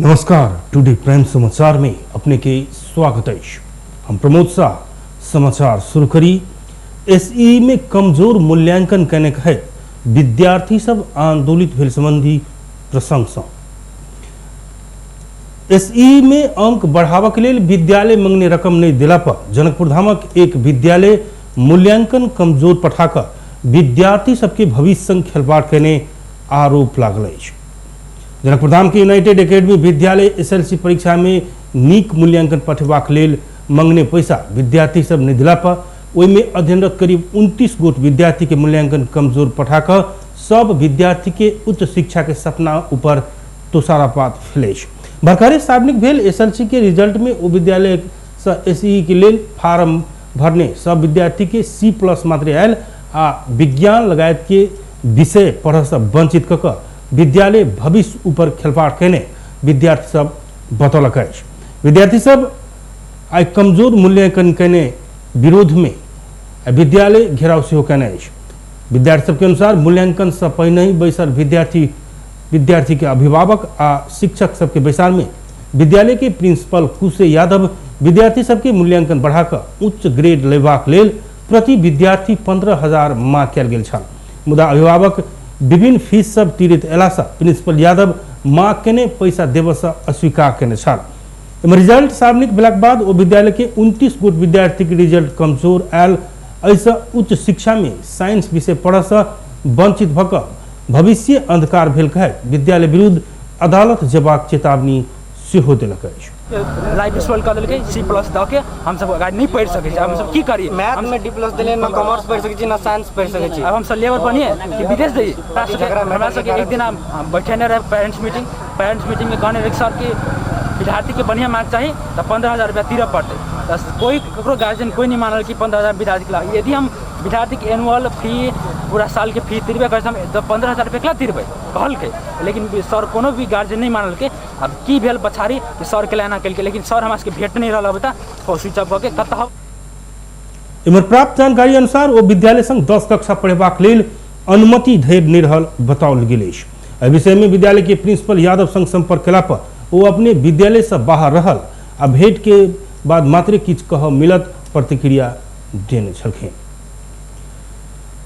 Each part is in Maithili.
नमस्कार, टुडे प्राइम समाचार में अपने के स्वागत है। हम प्रमोद शाह। समाचार शुरू करी। एसई में कमजोर मूल्यांकन करने है विद्यार्थी सब आंदोलित भेल संबंधी प्रसंग से एसई में अंक बढ़ावा के लिए विद्यालय मंगने रकम नहीं दिला पर जनकपुर धामक एक विद्यालय मूल्यांकन कमजोर पठाकर विद्यार्थी सबके भविष्य संग खिलवाड़ करने आरोप लागल अछि। जनकपुर धाम के यूनाइटेड एकेडमी विद्यालय एसएलसी परीक्षा में नीक मूल्यांकन पठेबाक लेल मंगने पैसा विद्यार्थी सब नहीं दिला पर ओहिमे अध्ययनरत करीब 29 गोट विद्यार्थी के मूल्यांकन कमजोर पठाकर सब विद्यार्थी के उच्च शिक्षा के सपना ऊपर तुषारापात भेल अछि। भरखरे सार्वजनिक भेल एसएलसी के रिजल्ट में ओ विद्यालय से एसई के लेल फार्म भरने सब विद्यार्थी के सी प्लस मात्र आयल आ विज्ञान लगायत के विषय पढ़ से वंचित कऽ कऽ विद्यालय भविष्य ऊपर खिलवाड़ केने विद्यार्थी सब बतौलक अछि। विद्यार्थी सब आइ कमजोर मूल्यांकन केने विरोध में विद्यालय घेराव सेहो केने अछि। विद्यार्थी सबके अनुसार मूल्यांकन से पहिने ही बैसल विद्यार्थी के अभिभावक आ शिक्षक सबके बैसार में विद्यालय के प्रिंसिपल कुशे यादव विद्यार्थी सबके मूल्यांकन बढ़ाकर उच्च ग्रेड लेबाक लेल प्रति विद्यार्थी 15,000 मांग कयल गेल छल। मुदा अभिभावक विभिन्न फीस सब तीरित अयलासँ प्रिंसिपल यादव मांग केने पैसा देबऽसँ अस्वीकार केने छल। एहिमे रिजल्ट सार्वजनिक भेलाक बाद ओ विद्यालय के 29 गोट विद्यार्थी के रिजल्ट कमजोर आयल। एहिसँ उच्च शिक्षा में साइंस विषय पढ़ऽसँ वंचित भऽ कऽ भविष्य अंधकार भेल कहैत विद्यालय विरुद्ध अदालत जेबाक चेतावनी सेहो देलक अछि। लाइफ स्पॉइल कऽ देलकै। सी प्लस दऽ के हमसब अगाडि नहि पढ़ि सकै छी। हमसब की करी? मैथ में डी प्लस देले, ना कॉमर्स पढ़ि सकै छी ना साइंस पढ़ि सकै छी। अब हमसब लेबर बनिए कि विदेश जइए? हमरा सबके एक दिन बैठेने रहे पेरेंट्स मीटिंग। पेरेंट्स मीटिंग में कहने रहे सर कि विद्यार्थी के बढ़िया मार्क चाही तऽ 15,000 रुपया तीरऽ पड़तै। तऽ कोई ककरो गार्जियन कोई नहीं मानल कि 15,000 विद्यार्थी के। यदि हम विद्यार्थी के एनुअल फी पूरा साल के फी तिरबे करै हम तऽ 15,000 रुपया केना तिरबै कहलकै। लेकिन सर कोनो भी गार्जियन नहीं मानलकै। अब की भेल पछाड़ी कि सर के एना केलकै, लेकिन सर हमरा सबके भेट नहीं रहल। अब तऽ स्विच ऑफ कऽ के कतऽ। इम्हर प्राप्त जानकारी अनुसार ओ विद्यालय संग 10 कक्षा पढ़ेबाक लेल अनुमति धरि नहि रहल बताओल गेल अछि। एहि विषय में विद्यालय के प्रिंसिपल यादव संग संपर्क केला पर ओ अपने विद्यालय से बाहर रहल आ भेंट के बाद मात्र किछु कह मिलत प्रतिक्रिया देने छलखिन।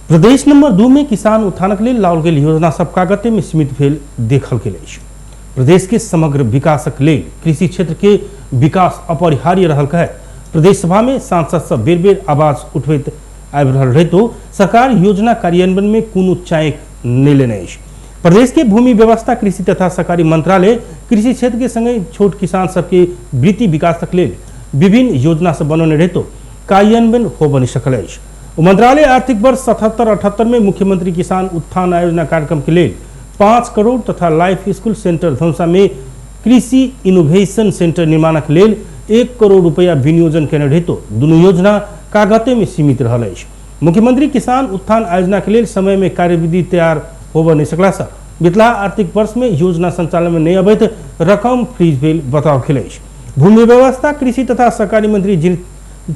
प्रदेश नंबर 2 में किसान उत्थानक लेल लाओल गेल योजना सब कागते में सीमित भेल देखल गेल अछि। प्रदेश के समग्र विकासक लेल कृषि क्षेत्र के विकास अपरिहार्य रहल कहैत प्रदेश सभा में सांसद सब बेर बेर आवाज उठबैत आबि रहल रहितो सरकार योजना कार्यान्वयन में कोनो चाँकि नहि लेने अछि। प्रदेश के भूमि व्यवस्था कृषि तथा सहकारी मंत्रालय कृषि क्षेत्र के संगे छोट किसान सबके वृत्ति विकासक लेल विभिन्न योजना सब बनौने रहितो कार्यान्वयन होबऽ नहि सकल अछि। मंत्रालय आर्थिक वर्ष 77-78 में मुख्यमंत्री किसान उत्थान आयोजना कार्यक्रम के लेल 5 करोड़ तथा लाइफ स्कूल सेंटर धनुषा में कृषि इनोवेशन सेंटर निर्माणक लेल 1 करोड़ रुपया विनियोजन केने रहितो दुनू योजना कागते में सीमित रहल अछि। मुख्यमंत्री किसान उत्थान आयोजना के लेल समय में कार्यविधि तैयार होबऽ नहि सकलासँ बितला आर्थिक वर्ष में योजना संचालन में नहि अबैत रकम फ्रीज भेल बताओल गेल अछि। भूमि व्यवस्था कृषि तथा सहकारी मंत्री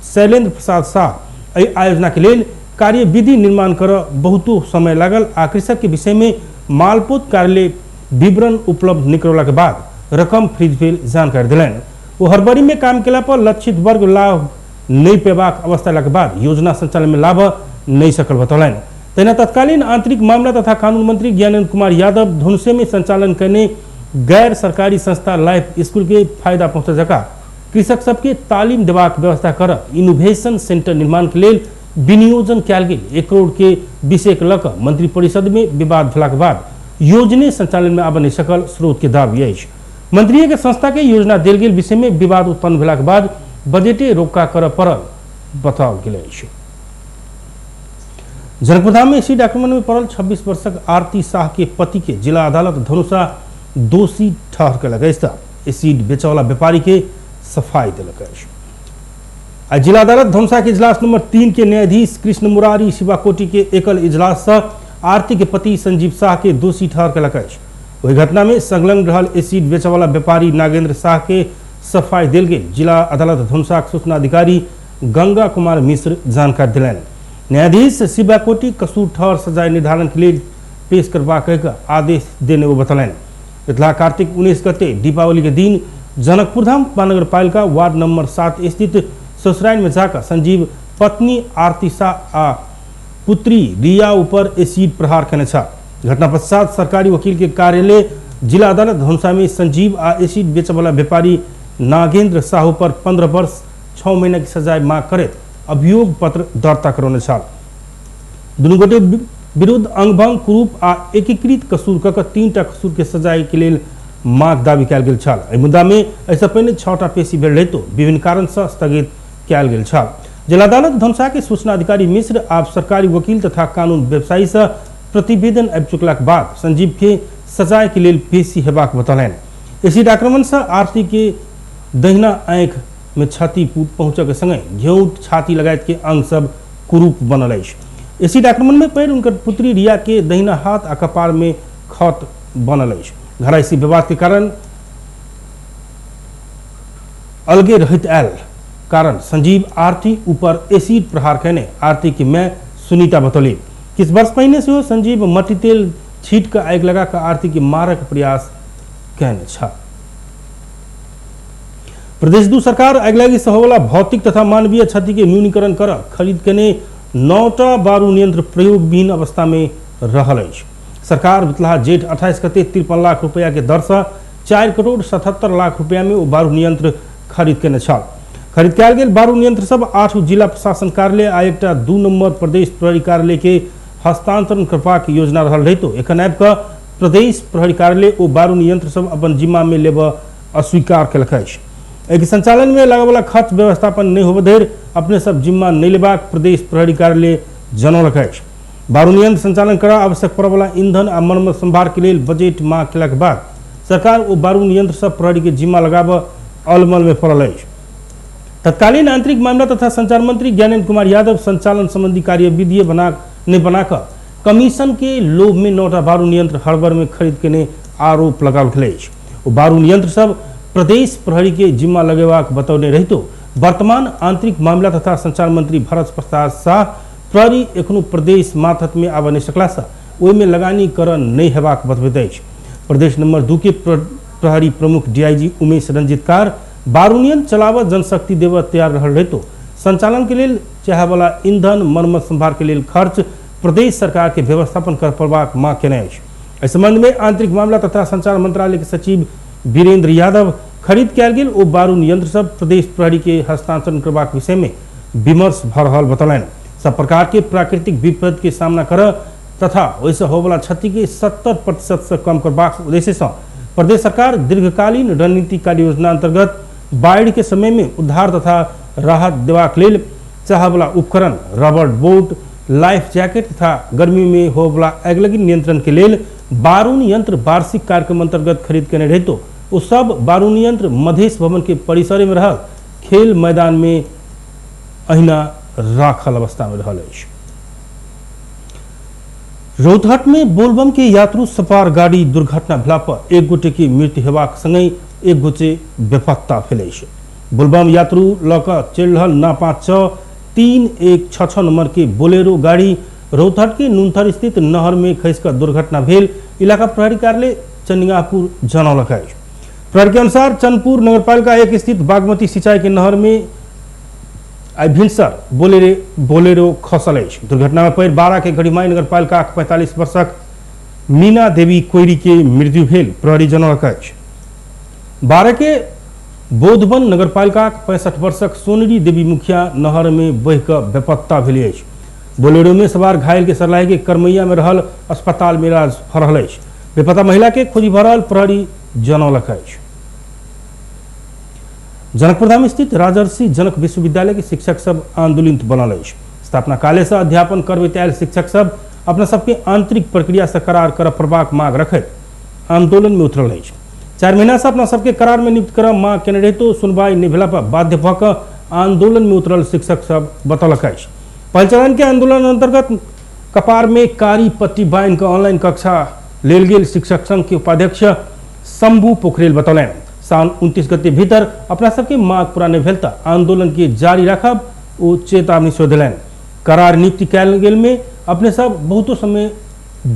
शैलेंद्र प्रसाद शाह एहि आयोजना के लेल कार्यविधि निर्माण कर बहुतो समय लागल आ कृषक के विषय में मालपोत कार्यालय विवरण उपलब्ध नहि करौलाक बाद रकम फ्रीज भेल जानकारी देलनि। ओ हड़बड़ी में काम केला पर लक्षित वर्ग लाभ नहि पेबाक अवस्था अयलाक बाद योजना संचालन में लाभ नहि सकल बतौलनि। तहिना तत्कालीन आंतरिक मामला तथा कानून मंत्री ज्ञानेन्द्र कुमार यादव धनुषे में संचालन कयने गैर सरकारी संस्था लाइफ स्कूल के फायदा पहुँचा जका कृषक सबके तालीम देबाक व्यवस्था कर इनोवेशन सेंटर निर्माण के लेल विनियोजन कयल गेल 1 करोड़ के विषय के लऽ कऽ मंत्रिपरिषद में विवाद भेलाक बाद योजने संचालन में आबऽ नहि सकल स्रोत के दावी अछि। मंत्रीय के संस्था के योजना देल गेल विषय में विवाद उत्पन्न भेलाक बाद बजटे रोका करऽ पड़ल बताओल गेल अछि। जनकपुरधाम में एसिड आक्रमण में पड़ल 26 वर्षक आरती शाह के पति के जिला अदालत धनुषा दोषी ठहर कयलक अछि तऽ एसिड बेचऽवला व्यापारी के सफाई देलक अछि। आ जिला अदालत धनुषा के इजलास नंबर 3 के न्यायाधीश कृष्ण मुरारी शिवाकोटी के एकल इजलास से आरती के पति संजीव शाह के दोषी ठहर कयलक अछि। ओहि घटना में संलग्न रहल एसिड बेचऽवला व्यापारी नागेंद्र शाह के सफाई देल गेल जिला अदालत धनुषाक सूचना अधिकारी गंगा कुमार मिश्र जानकारी देलनि। न्यायाधीश शिवाकोटी कसूर ठहर सजाय निर्धारण के लेल पेश करबाक आदेश देने ओ बतौलनि। मिथिला कार्तिक 19 गते दीपावली के दिन जनकपुरधाम महानगरपालिका वार्ड नंबर 7 स्थित ससुराल में जाकर संजीव पत्नी आरती शाह आ पुत्री रिया ऊपर एसिड प्रहार केने छल। घटना पश्चात सरकारी वकील के कार्यालय जिला अदालत धनुषा में संजीव आ एसिड बेचयवला व्यापारी नागेंद्र साहू पर 15 वर्ष 6 महीना की सजाय मांग करैत अभियोग पत्र दर्ता करौने छल। दुनू गोटे विरुद्ध अंगभंग, कुरूप आ एकीकृत कसूर कऽ कऽ 3टा कसूर के सजाय के लेल मांग दावी कयल गेल छल। एहि मुद्दा में एहिसँ पहिने 6टा पेशी भेल रहितो विभिन्न कारण से स्थगित कयल गेल छल। जिला अदालत धनुषा के सूचना अधिकारी मिश्र आब सरकारी वकील तथा कानून व्यवसायी से प्रतिवेदन आबि चुकलाक बाद संजीव के सजाय के लेल पेशी हेबाक बतौलनि। एसिड आक्रमण से आरती के दहिना आँखि में क्षति पहुँचऽ के संगे घेंट, छाती लगायत के अंग सब कुरूप बनल अछि। एसिड आक्रमण में पड़ि उनकर पुत्री रिया के दहिना हाथ आ कपार में खत बनल अछि। घरायसी विवाद के कारण अलगे रहैत आयल कारण संजीव आरती ऊपर एसिड प्रहार केने आरती के my Sunita बतौली। किछु वर्ष पहिने सेहो संजीव मट्टी तेल छीट कऽ आगि लगा कऽ आरती के मारक प्रयास केने छल। प्रदेश 2 सरकार आगिलागी से होवला भौतिक तथा मानवीय क्षति के न्यूनीकरण कर खरीद केने 9टा बारूद यंत्र प्रयोगविहीन अवस्था में रहल अछि। सरकार बितलाहा जेठ 28 गते 53 लाख रुपया के दर से 4 करोड़ 77 लाख रुपया में ओ बारूद यंत्र खरीद केने छल। खरीद कयल गेल बारूद यंत्र सब 8 जिला प्रशासन कार्यालय आ एकटा 2 नंबर प्रदेश प्रहरी कार्यालय के हस्तांतरण करबाक योजना रहल रहितो एखन आबि कऽ प्रदेश प्रहरी कार्यालय ओ बारूद यंत्र सब अपन जिम्मा में लेबऽ अस्वीकार केलक अछि। एहिके संचालन में लागयवला खर्च व्यवस्थापन नहि होबय धरि अपने सब जिम्मा नहि लेबाक प्रदेश प्रहरी कार्यालय जनौलक अछि। बारूद यंत्र संचालन करा आवश्यक पड़यवला ईंधन आ मरम्मत संभार के लेल बजट मांग केलाक बाद सरकार ओ बारूद यंत्र सब प्रहरी के जिम्मा लगाबऽ अलमल में पड़ल अछि। तत्कालीन आंतरिक मामला तथा संचार मंत्री ज्ञानेन्द्र कुमार यादव संचालन संबंधी कार्यविधि नहि बनाकऽ कमीशन के लोभ में 9टा बारूद यंत्र हड़बड़ में खरीद केने आरोप लगाओल गेल अछि। ओ बारूद यंत्र सब प्रदेश प्रहरी के जिम्मा लगेबाक बतौने रहितो वर्तमान आंतरिक मामला तथा संचार मंत्री भरत प्रसाद शाह प्रहरी एखनो प्रदेश मातहत में आबऽ नहि सकला से ओहिमे लगानी करऽ नहि हेबाक बतबैत अछि। प्रदेश नंबर 2 के प्रहरी प्रमुख डीआईजी उमेश रंजित कार बारूद यंत्र चलाबऽ जनशक्ति देबऽ तैयार रहल रहितो संचालन के लेल चाहयवला ईंधन मरम्मत संभार के लेल खर्च प्रदेश सरकार के व्यवस्थापन कर पड़बाक मांग केने अछि। एहि संबंध में आंतरिक मामला तथा संचार मंत्रालय के सचिव वीरेंद्र यादव खरीद कयल गेल ओ बारूद यंत्र सब प्रदेश प्रहरी के हस्तांतरण करबाक विषय में विमर्श भऽ रहल बतौलनि। सब प्रकार के प्राकृतिक विपद के सामना कर तथा ओहिसँ होयवला क्षति के 70% से कम करबाक उद्देश्य से प्रदेश सरकार दीर्घकालीन रणनीति कार्य योजना अंतर्गत बाढ़ि के समय में उद्धार तथा राहत देबाक लेल चाहवला उपकरण, रबर बोट, लाइफ जैकेट तथा गर्मी में होयवला आगिलगी नियंत्रण के लेल बारूद यंत्र वार्षिक कार्यक्रम अंतर्गत खरीद केने रहितो ओ सब बारूद यंत्र मधेश भवन के परिसर में रहल खेल मैदान में अहिना राखल अवस्था में रहल अछि। रौतहट में बोलबम के यात्रु सवार गाड़ी दुर्घटना भेला पर एक गोटे के मृत्यु हेबाक संगहि एक गोटे बेपत्ता भेल अछि। बोलबम यात्रु लऽ कऽ चलि रहल ना 5 6 3 1 6 6 नंबर के बोलेरो गाड़ी रौतहट के नूनथर स्थित नहर में खसि कऽ दुर्घटना भेल इलाका प्रहरी कार्यालय चंडिंगापुर जनौलक अछि। प्रहरी के अनुसार चंदपुर नगरपालिका 1 स्थित बागमती सिंचाई के नहर में आइ भिनसर बोलेरो खसल अछि। दुर्घटना में पड़ि 12 के गढ़ीमाई नगरपालिका 45 वर्षक मीना देवी कोइरी के मृत्यु भेल प्रहरी जनौलक अछि। 12 के बोधवन नगरपालिका 65 वर्षक सोनरी देवी मुखिया नहर में बहि कऽ बेपत्ता भेल अछि। बोलेरो में सवार घायल के सरलाही के करमैया में रहल अस्पताल में इलाज भऽ रहल अछि। बेपत्ता महिला के खोजी भऽ रहल प्रहरी जनौलक अछि। जनकपुरधाम स्थित राजर्षि जनक विश्वविद्यालय के शिक्षक सब आंदोलित बनल अछि। स्थापना काले से अध्यापन करबैत आयल शिक्षक सब अपना सबके आंतरिक प्रक्रिया से करार करऽ पड़बाक मांग रखैत आंदोलन में उतरल अछि। 4 महीना से अपना सबके करार में नियुक्त करऽ मांग केने रहितो सुनवाई नहि भेला पर बाध्य भऽ कऽ आंदोलन में उतरल शिक्षक सब बतौलक अछि। पहिल चरण के आंदोलन अंतर्गत कपार में कारी पट्टी बान्हि कऽ ऑनलाइन कक्षा लेल गेल शिक्षक संघ के उपाध्यक्ष शंभू पोखरेल बतौलनि। साउन 29 गते भीतर अपना सबके मांग पूरा नहि भेल तऽ आंदोलन के जारी राखब ओ चेतावनी सेहो देलनि। करार नियुक्ति कयल गेल में अपने सब बहुतो समय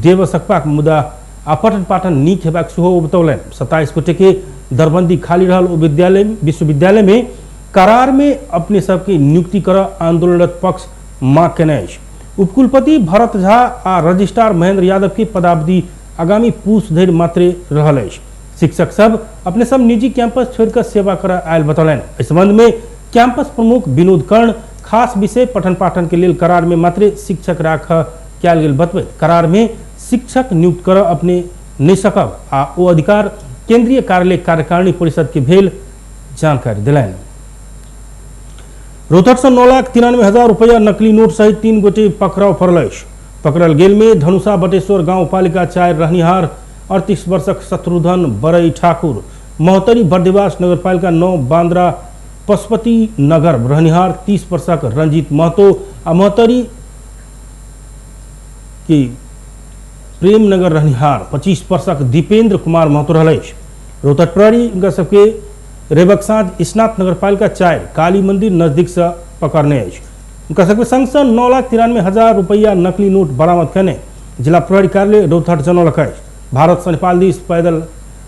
देब सकबाक मुदा आ पठन पाठन नीक हेबाक सेहो ओ बतौलनि। 27 गोटे के दरबंदी खाली रहल ओ विद्यालय विश्वविद्यालय में करार में अपने सबके नियुक्ति कर आंदोलनरत पक्ष मांग केने अछि। उपकुलपति भरत झा आ रजिस्ट्रार महेंद्र यादव के पदावधि आगामी पूस धरि मात्रे रहल अछि। शिक्षक सब अपने सब निजी कैंपस छोड़िकर सेवा कर आयल बतौलनि। एहि संबंध में कैंपस प्रमुख विनोद कर्ण खास विषय पठन पाठन के लेल करार में मात्रे शिक्षक राख कयल गेल बतबैत करार में शिक्षक नियुक्त कर अपने नहि सकब आ ओ अधिकार केंद्रीय कार्यालय कार्यकारिणी परिषद के भेल जानकारी दिलनि। रोहतक से 9,93,000 रुपया नकली नोट सहित 3 गोटे पकड़ाव पड़ल अछि। पकड़ल गेल में धनुषा बटेश्वर गांवपालिका 4 रहनिहार 38 वर्षक शत्रुघ्न बरई ठाकुर, महोत्तरी बर्दिवास नगरपालिका 9 बांद्रा पशुपति नगर रहनिहार 30 वर्षक रंजीत महतो आ महोत्तरी के प्रेमनगर रहनिहार 25 वर्षक दीपेंद्र कुमार महतो रहल अछि। रोहतक प्रहरी उनका सबके रेबक साँझ स्नात नगरपालिका 4 काली मंदिर नजदीक से पकड़ने अछि। उनका सबके संग से 9,93,000 रुपया नकली नोट बरामद केने जिला प्रहरी कार्यालय रोहतक जनौलक अछि। भारत से नेपाल दिस पैदल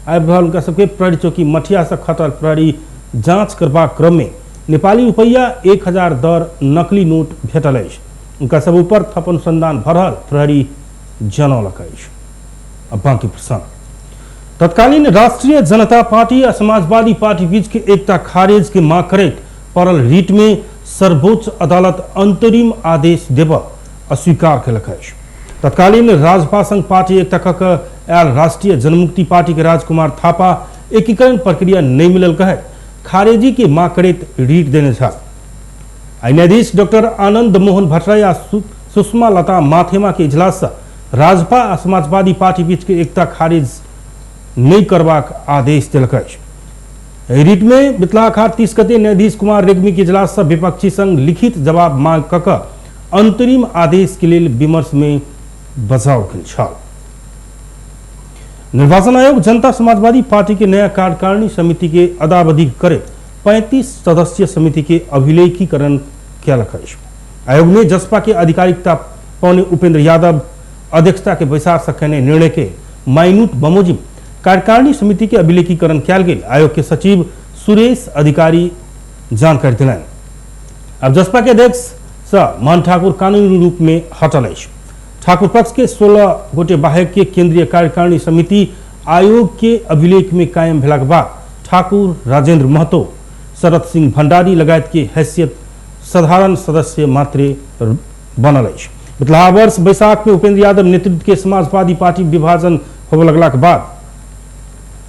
आबि रहल उनका सबके प्रहरी चौकी मठिया से खटल प्रहरी जांच करबाक क्रम में नेपाली रुपया 1000 दर नकली नोट भेटल अछि। उनका सब ऊपर थप अनुसंधान भऽ रहल प्रहरी जनौलक अछि। अब बाकी प्रसंग। तत्कालीन राष्ट्रीय जनता पार्टी आ समाजवादी पार्टी बीच के एकता खारिज के मांग करैत पड़ल रिट में सर्वोच्च अदालत अंतरिम आदेश देबऽ अस्वीकार केलक अछि। तत्कालीन राजपा संघ पार्टी एकता कऽ के आयल राष्ट्रीय जनमुक्ति पार्टी के राजकुमार थापा एकीकरण प्रक्रिया नहीं मिलल कहैत खारेजी के मांग करैत रिट देने छल। आ न्यायाधीश डॉक्टर आनंद मोहन भट्टराई आ सुषमा लता माथेमा के इजलास से राजपा आ समाजवादी पार्टी बीच के एकता खारिज नहीं करबाक आदेश देलक अछि। एहि रिट में बितला अखाड़ 30 गते न्यायाधीश कुमार रेग्मी के इजलास से विपक्षी संग लिखित जवाब मांग कऽ के अंतरिम आदेश के लेल विमर्श में बचाव गेल छल। निर्वाचन आयोग जनता समाजवादी पार्टी के नया कार्यकारिणी समिति के अदावधि करे 35 सदस्यीय समिति के अभिलेखीकरण कयलक अछि। आयोग ने जसपा के आधिकारिकता पौने उपेंद्र यादव अध्यक्षता के बैसार से कयने निर्णय के माइन्यूट बमोजिम कार्यकारिणी समिति के अभिलेखीकरण कयल गेल आयोग के सचिव सुरेश अधिकारी जानकारी दिलनि। अब जसपा के अध्यक्ष स मोहन ठाकुर कानूनी रूप में हटल अछि। ठाकुर पक्ष के 16 गोटे बाहेक के केंद्रीय कार्यकारिणी समिति आयोग के अभिलेख में कायम भेलाक बाद ठाकुर राजेंद्र महतो, शरद सिंह भंडारी लगायत के हैसियत साधारण सदस्य मात्रे बनल अछि। बितला वर्ष बैसाख में उपेंद्र यादव नेतृत्व के समाजवादी पार्टी विभाजन होबय लगलाक बाद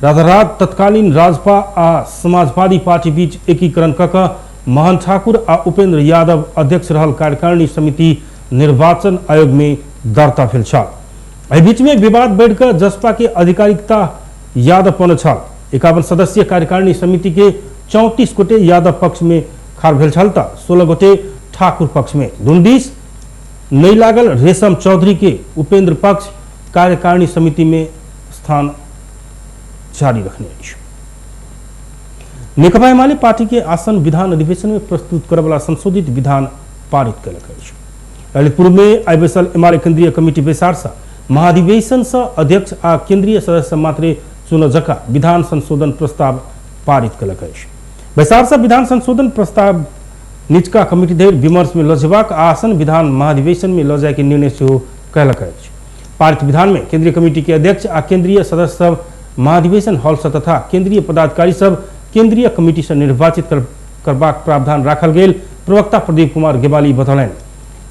राधारात तत्कालीन राजपा आ समाजवादी पार्टी बीच एकीकरण कऽ के मोहन ठाकुर आ उपेंद्र यादव अध्यक्ष रहल कार्यकारिणी समिति निर्वाचन आयोग में दर्ता भेल छल। एहि बीच में विवाद बढ़िकऽ जसपा के आधिकारिकता यादव पौने छल। 51 सदस्यीय कार्यकारिणी समिति के 34 गोटे यादव पक्ष में खाड़ भेल छल तऽ 16 गोटे ठाकुर पक्ष में। दुनू दिस नहि लागल रेशम चौधरी के उपेंद्र पक्ष कार्यकारिणी समिति में स्थान जारी रखने अछि। नेकपा एमाले पार्टी के आसन विधान अधिवेशन में प्रस्तुत करऽवला संशोधित विधान पारित कयलक अछि। ललितपुर में आइ बैसल एमाले केंद्रीय कमिटी बैसार से महाधिवेशन से अध्यक्ष आ केंद्रीय सदस्य मात्रे चुनऽ जकाँ विधान संशोधन प्रस्ताव पारित कयलक अछि। बैसार से विधान संशोधन प्रस्ताव निचका कमिटी धरि विमर्श में लऽ जेबाक आ आसन विधान महाधिवेशन में लऽ जाय के निर्णय सेहो कयलक अछि। पारित विधान में केंद्रीय कमिटी के अध्यक्ष आ केंद्रीय सदस्य सब महाधिवेशन हॉल से तथा केंद्रीय पदाधिकारी सब केंद्रीय कमिटी से निर्वाचित करबाक प्रावधान राखल गेल प्रवक्ता प्रदीप कुमार गेवाली बतौलनि।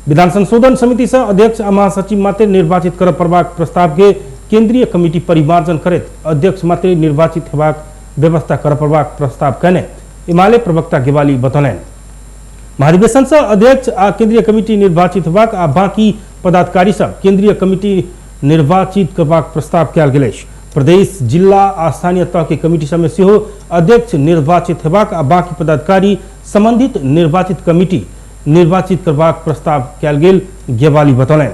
विधान संशोधन समिति से अध्यक्ष आ महासचिव मात्र निर्वाचित करऽ पड़बाक प्रस्ताव के केंद्रीय कमिटी परिमार्जन करैत अध्यक्ष मात्र निर्वाचित हेबाक व्यवस्था करऽ पड़बाक प्रस्ताव कयने एमाले प्रवक्ता गेवाली बतौलनि। महाधिवेशन से अध्यक्ष आ केंद्रीय कमिटी निर्वाचित हेबाक आ बाकी पदाधिकारी सब केंद्रीय कमिटी निर्वाचित करबाक प्रस्ताव कयल गेल अछि। प्रदेश, जिला आ स्थानीय तह के कमिटी सब में सेहो अध्यक्ष निर्वाचित हेबाक आ बाकी पदाधिकारी संबंधित निर्वाचित कमिटी निर्वाचित करबाक प्रस्ताव कयल गेल गेवाली बतौलनि।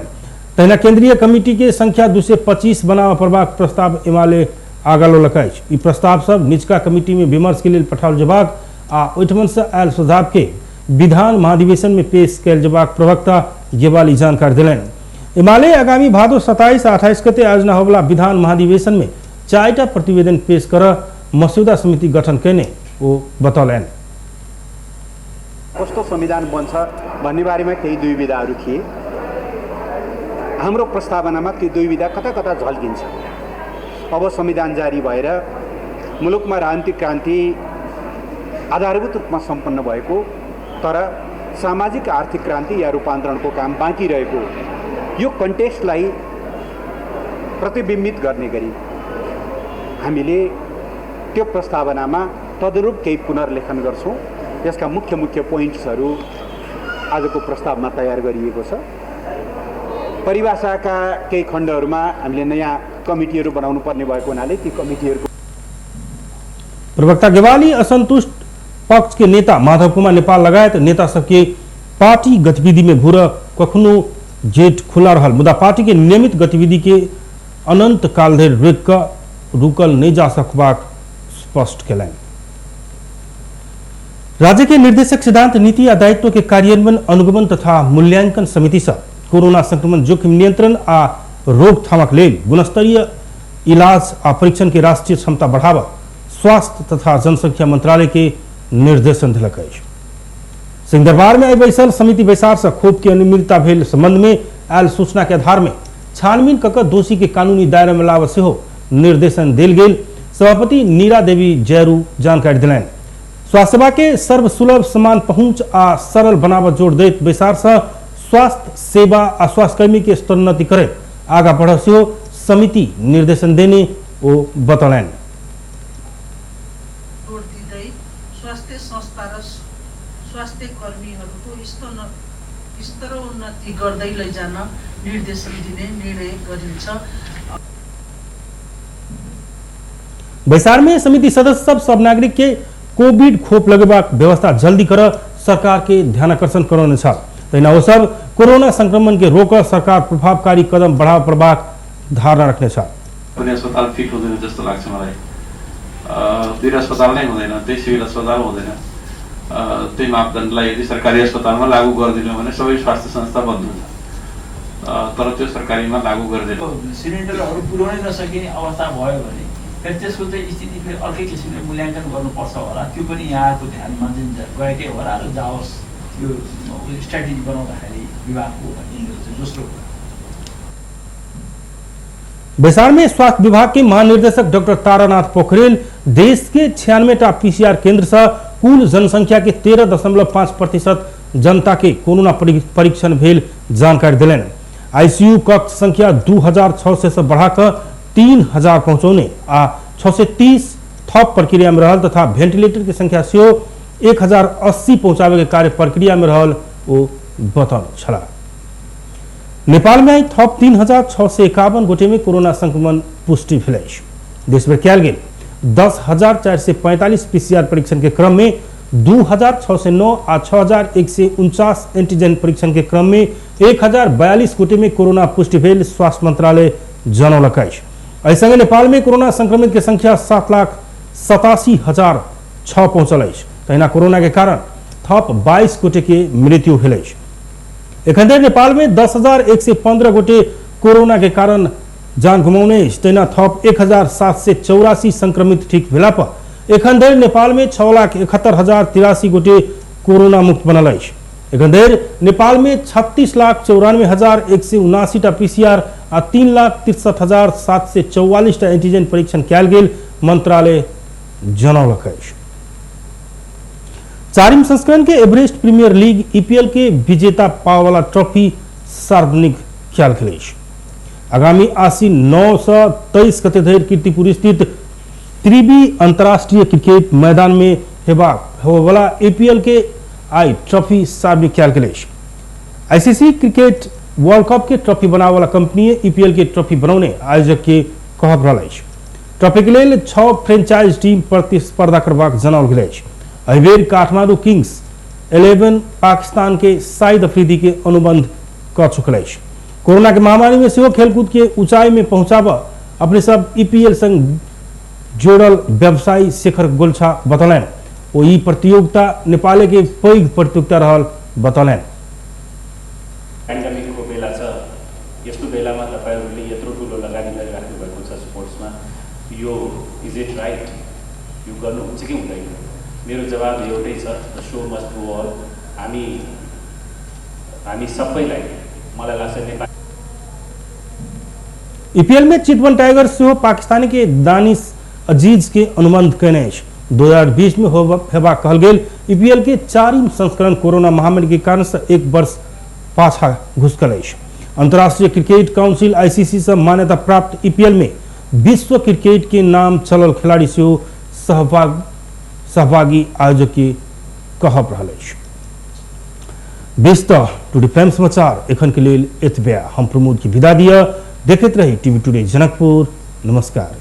तहिना केंद्रीय कमिटी के संख्या 225 बनाबऽ पड़बाक प्रस्ताव एमाले आगाँ लौलक अछि। ई प्रस्ताव सब निचका कमिटी में विमर्श के लेल पठाओल जेबाक आ ओहिठमन से आयल सुझाव के विधान महाधिवेशन में पेश कयल जेबाक प्रवक्ता गेवाली जानकारी देलनि। एमाले आगामी भादो 27 आ 28 गते आयोजना होबला विधान महाधिवेशन में 4टा प्रतिवेदन पेश कर मस्यौदा समिति गठन कयने ओ बतौलनि। कस्तो संविधान बन्छ भन्ने बारेमा केही दुविधाहरू थिए। हाम्रो प्रस्तावनामा त्यो दुविधा कता कता झल्किन्छ। अब संविधान जारी भएर मुलुकमा राजनीतिक क्रान्ति आधारभूत रूपमा सम्पन्न भएको तर सामाजिक आर्थिक क्रान्ति या रूपान्तरणको काम बाँकी रहेको यो कन्टेक्स्टलाई प्रतिबिम्बित गर्ने गरी हामीले त्यो प्रस्तावनामा तदनुरूप केही पुनर्लेखन गर्छौँ। यसका मुख्य मुख्य पोइन्ट्सहरू आजको प्रस्तावमा तयार गरिएको छ। परिभाषाका केही खण्डहरूमा हामीले नयाँ कमिटीहरू बनाउनु पर्ने भएको हुनाले ती कमिटीहरूको प्रवक्ता गेवाली असंतुष्ट पक्ष के नेता माधव कुमार नेपाल लगायत नेता सबके पार्टी गतिविधि में घुर कखनो जेठ खुला रहल मुदा पार्टी के नियमित गतिविधि के अनंत काल धरि रोकि कऽ रुकल नहीं जा सकबाक स्पष्ट केलनि। राज्य के निर्देशक सिद्धांत नीति आ दायित्व के कार्यान्वयन अनुगमन तथा मूल्यांकन समिति से कोरोना संक्रमण जोखिम नियंत्रण आ रोकथामक लेल गुणस्तरीय इलाज आ परीक्षण के राष्ट्रीय क्षमता बढ़ावा स्वास्थ्य तथा जनसंख्या मंत्रालय के निर्देशन दिलक अछि। सिंहदरबार में आई बैसल समिति बैसार से खोप के अनियमितता भेल संबंध में आयल सूचना के आधार में छानबीन कऽ दोषी के कानूनी दायरा में लाबऽ सेहो निर्देशन देल गेल सभापति नीरा देवी जयरू जानकारी दिलनि। स्वास्थ्य सेवा के सर्वसुलभ समान पहुंच आ सरल बनाबऽ जोर दैत बैसार से स्वास्थ्य सेवा आ स्वास्थ्यकर्मी के स्तरोन्नति करैत आगा बढ़ सेहो समिति निर्देशन देने ओ बतौलनि। जोड दिँदै स्वास्थ्य संस्था र स्वास्थ्य कर्मीहरूको स्तरोन्नति गर्दै लैजान निर्देशन दिने निर्णय गरिन्छ। बैसार में समिति सदस्य सब सब नागरिक के कोविड खोप लगेबाक व्यवस्था जल्दी कर सरकार के ध्यानाकर्षण करौने छल। तहिना ओ सब कोरोना संक्रमण के रोक सरकार प्रभावकारी कदम बढ़ाव पड़बाक धारणा रखने छल। कुनै अस्पताल फिट हुँदैन जस्तो लाग्छ मलाई। दुईटा अस्पताल नै हुँदैन, त्यही सिभिल अस्पताल हुँदैन। त्यही मापदण्डलाई यदि सरकारी अस्पतालमा लागू गरिदिनु भने सबै स्वास्थ्य संस्था बन्द हुन्छ, तर त्यो सरकारीमा लागू गर्दैन। सिलिन्डरहरू पुर्याउनै नसकिने अवस्था भयो भने फेरि त्यसको चाहिँ स्थिति फेरि अर्कै किसिमले मूल्याङ्कन गर्नुपर्छ होला। त्यो पनि यहाँको ध्यानमा चाहिँ गएकै होला र जाओस् यो स्ट्राटेजी बनाउँदाखेरि विभागको भन्ने मेरो चाहिँ दोस्रो कुरा। बैसार में स्वास्थ्य विभाग के महानिदेशक डॉक्टर तारानाथ पोखरेल देश के 96टा पीसीआर केंद्र से कुल जनसंख्या के 13.5% जनता के कोरोना परीक्षण भेल जानकारी दिलनि। आईसीयू कक्ष संख्या 2600 से बढ़ाकर 3000 पहुंचौने आ 630 थप प्रक्रिया में रहल तथा वेंटिलेटर के संख्या सेहो 1080 पहुंचावे के कार्य प्रक्रिया में रहल ओ बतौने छलाह। नेपाल में आई थप 3651 गोटे में कोरोना संक्रमण पुष्टि भेल अछि। देशभर कयल गेल 10,445 पीसीआर परीक्षण के क्रम में 2609 आ 6149 एंटीजन परीक्षण के क्रम में 1042 गोटे में कोरोना पुष्टि भेल स्वास्थ्य मंत्रालय जनौलक अछि। एहि संगे नेपाल में कोरोना संक्रमित के संख्या 7,87,006 पहुंचल अछि। तहिना कोरोना के कारण थप 22 गोटे के मृत्यु भेल अछि। एखन धरि नेपाल में 10,115 गोटे कोरोना के कारण जान गुमाउने अछि। तहिना थप 1784 संक्रमित ठीक भेला पर एखन धरि नेपाल में 6,71,083 गोटे कोरोना मुक्त बनल अछि। एखन धरि नेपाल में 36,94,179 टा पीसीआर आ 3,63,744 टा एंटीजन परीक्षण कयल गेल मंत्रालय जनौलक अछि। चारिम संस्करण के एवरेस्ट प्रीमियर लीग ईपीएल के विजेता पावला ट्रॉफी सार्वजनिक कयल गेल अछि। आगामी आश्विन 9 से 23 गते धरि कीर्तिपुर स्थित त्रिवी अंतर्राष्ट्रीय क्रिकेट मैदान में होबयवला ईपीएल के आई ट्रॉफी सार्वजनिक कयल गेल अछि। आईसीसी क्रिकेट वर्ल्ड कप के ट्रॉफी बनावला कंपनी ईपीएल के ट्रॉफी बनौने आयोजक के कहब रहल अछि। ट्रॉफी के लेल 6 फ्रेंचाइज टीम प्रतिस्पर्धा करबाक जनाओल गेल अछि। एहिबेर काठमांडू किंग्स 11 पाकिस्तान के शाहिद अफरीदी के अनुबंध कऽ चुकल अछि। कोरोना के महामारी में सेहो खेलकूद के ऊंचाई में पहुंचाबऽ अपने सब ईपीएल संग जोड़ल व्यवसायी शेखर गोल्छा बतौलनि। ओ ई प्रतियोगिता नेपाल के पैघ प्रतियोगिता रहल बतौलनि। पेन्डेमिकको बेला छ यो मेरो जवाब एउटै छ, the show must go on. हामी हामी सबैलाई, मलाई लाग्छ, नेपाल ईपीएल में चितवन टाइगर्स सेहो पाकिस्तानी के दानिश अजीज के अनुबंध कयने अछि। 2020 में हेबाक कहल गेल ईपीएल के चारिम संस्करण कोरोना महामारी के कारण से एक वर्ष पाछा घुसकल अछि। अंतर्राष्ट्रीय क्रिकेट काउंसिल आईसीसी से मान्यता प्राप्त ईपीएल में विश्व क्रिकेट के नाम चलल खिलाड़ी सेहो सहभागी आयोजक के कहब रहल अछि। बेस तऽ टुडे प्राइम समाचार एखन के लेल एतबे। हम प्रमोद के विदा दिअ। देखैत रही टीवी टुडे जनकपुर। नमस्कार।